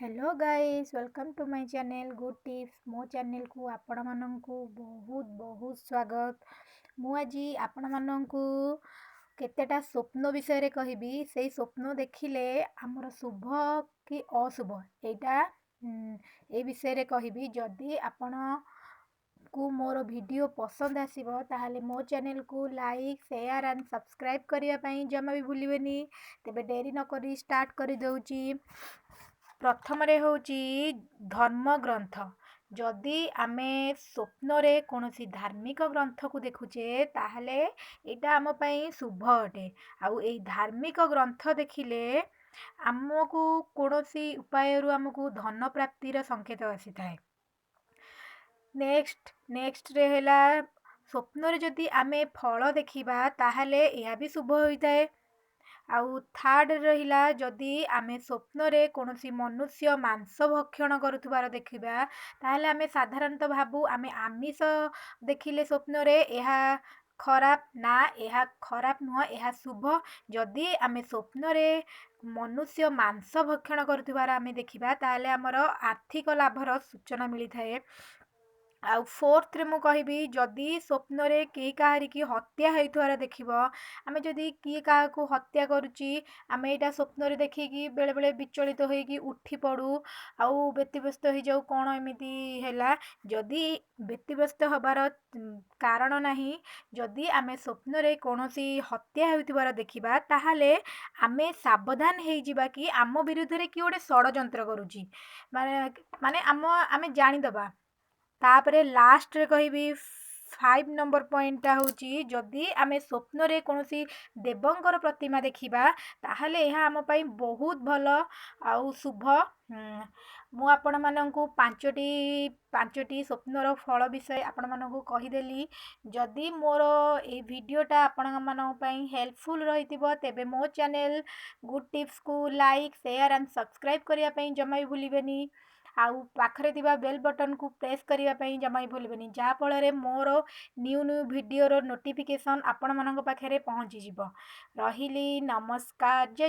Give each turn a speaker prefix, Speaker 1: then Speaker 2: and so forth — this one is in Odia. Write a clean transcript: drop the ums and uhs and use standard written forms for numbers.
Speaker 1: Hello guys, welcome to my channel Good Tips। ମୋ ଚ୍ୟାନେଲ୍କୁ ଆପଣମାନଙ୍କୁ ବହୁତ ବହୁତ ସ୍ୱାଗତ। ମୁଁ ଆଜି ଆପଣମାନଙ୍କୁ କେତେଟା ସ୍ୱପ୍ନ ବିଷୟରେ କହିବି। ସେଇ ସ୍ୱପ୍ନ ଦେଖିଲେ ଆମର ଶୁଭ କି ଅଶୁଭ, ଏଇଟା ଏଇ ବିଷୟରେ କହିବି। ଯଦି ଆପଣଙ୍କୁ ମୋର ଭିଡ଼ିଓ ପସନ୍ଦ ଆସିବ, ତାହେଲେ ମୋ ଚ୍ୟାନେଲ୍କୁ ଲାଇକ୍, ସେୟାର ଆଣ୍ଡ ସବସ୍କ୍ରାଇବ୍ କରିବା ପାଇଁ ଜମା ବି ଭୁଲିବେନି। ତେବେ ଡେରି ନକରି ଷ୍ଟାର୍ଟ କରିଦେଉଛି। ପ୍ରଥମରେ ହେଉଛି ଧର୍ମଗ୍ରନ୍ଥ। ଯଦି ଆମେ ସ୍ୱପ୍ନରେ କୌଣସି ଧାର୍ମିକ ଗ୍ରନ୍ଥକୁ ଦେଖୁଛେ, ତାହେଲେ ଏଇଟା ଆମ ପାଇଁ ଶୁଭ ଅଟେ। ଆଉ ଏଇ ଧାର୍ମିକ ଗ୍ରନ୍ଥ ଦେଖିଲେ ଆମକୁ କୌଣସି ଉପାୟରୁ ଆମକୁ ଧନ ପ୍ରାପ୍ତିର ସଂକେତ ଆସିଥାଏ। ନେକ୍ସଟରେ ହେଲା, ସ୍ୱପ୍ନରେ ଯଦି ଆମେ ଫଳ ଦେଖିବା, ତାହେଲେ ଏହା ବି ଶୁଭ ହୋଇଥାଏ। ଆଉ ଥାର୍ଡ଼ ରହିଲା, ଯଦି ଆମେ ସ୍ୱପ୍ନରେ କୌଣସି ମନୁଷ୍ୟ ମାଂସ ଭକ୍ଷଣ କରୁଥିବାର ଦେଖିବା, ତାହେଲେ ଆମେ ସାଧାରଣତଃ ଭାବୁ ଆମେ ଆମିଷ ଦେଖିଲେ ସ୍ୱପ୍ନରେ ଏହା ଖରାପ। ନା, ଏହା ଖରାପ ନୁହଁ, ଏହା ଶୁଭ। ଯଦି ଆମେ ସ୍ୱପ୍ନରେ ମନୁଷ୍ୟ ମାଂସ ଭକ୍ଷଣ କରୁଥିବାର ଆମେ ଦେଖିବା, ତାହେଲେ ଆମର ଆର୍ଥିକ ଲାଭର ସୂଚନା ମିଳିଥାଏ। ଆଉ ଫୋର୍ଥରେ ମୁଁ କହିବି, ଯଦି ସ୍ୱପ୍ନରେ କେହି କାହାରିକି ହତ୍ୟା ହେଉଥିବାର ଦେଖିବ, ଆମେ ଯଦି କିଏ କାହାକୁ ହତ୍ୟା କରୁଛି, ଆମେ ଏଇଟା ସ୍ୱପ୍ନରେ ଦେଖିକି ବେଳେବେଳେ ବିଚଳିତ ହୋଇକି ଉଠି ପଡ଼ୁ ଆଉ ବ୍ୟତିବ୍ୟସ୍ତ ହେଇଯାଉ, କ'ଣ ଏମିତି ହେଲା? ଯଦି ବ୍ୟତିବ୍ୟସ୍ତ ହେବାର କାରଣ ନାହିଁ। ଯଦି ଆମେ ସ୍ୱପ୍ନରେ କୌଣସି ହତ୍ୟା ହେଉଥିବାର ଦେଖିବା, ତାହେଲେ ଆମେ ସାବଧାନ ହେଇଯିବା କି ଆମ ବିରୁଦ୍ଧରେ କିଏ ଗୋଟେ ଷଡ଼ଯନ୍ତ୍ର କରୁଛି। ମାନେ ଆମେ ଜାଣିଦେବା। ତାପରେ ଲାଷ୍ଟରେ କହିବି, 5 ନମ୍ବର ପଏଣ୍ଟଟା ହେଉଛି, ଯଦି ଆମେ ସ୍ୱପ୍ନରେ କୌଣସି ଦେବଙ୍କର ପ୍ରତିମା ଦେଖିବା, ତାହେଲେ ଏହା ଆମ ପାଇଁ ବହୁତ ଭଲ ଆଉ ଶୁଭ। ମୁଁ ଆପଣମାନଙ୍କୁ ପାଞ୍ଚଟି ସ୍ୱପ୍ନର ଫଳ ବିଷୟ ଆପଣମାନଙ୍କୁ କହିଦେଲି। ଯଦି ମୋର ଏଇ ଭିଡ଼ିଓଟା ଆପଣମାନଙ୍କ ପାଇଁ ହେଲ୍ପଫୁଲ୍ ରହିଥିବ, ତେବେ ମୋ ଚ୍ୟାନେଲ୍ ଗୁଡ୍ ଟିପ୍ସକୁ ଲାଇକ୍, ସେୟାର ଆଣ୍ଡ ସବସ୍କ୍ରାଇବ୍ କରିବା ପାଇଁ ଜମା ବି ଭୁଲିବେନି। ଆଉ ପାଖରେ ଥିବା ବେଲ୍ ବଟନ୍କୁ ପ୍ରେସ୍ କରିବା ପାଇଁ ଜମା ବି ଭୁଲିବେନି, ଯାହାଫଳରେ ମୋର ନ୍ୟୁ ନ୍ୟୁ ଭିଡ଼ିଓର ନୋଟିଫିକେସନ୍ ଆପଣମାନଙ୍କ ପାଖରେ ପହଞ୍ଚିଯିବ। ରହିଲି, ନମସ୍କାର, ଜୟ।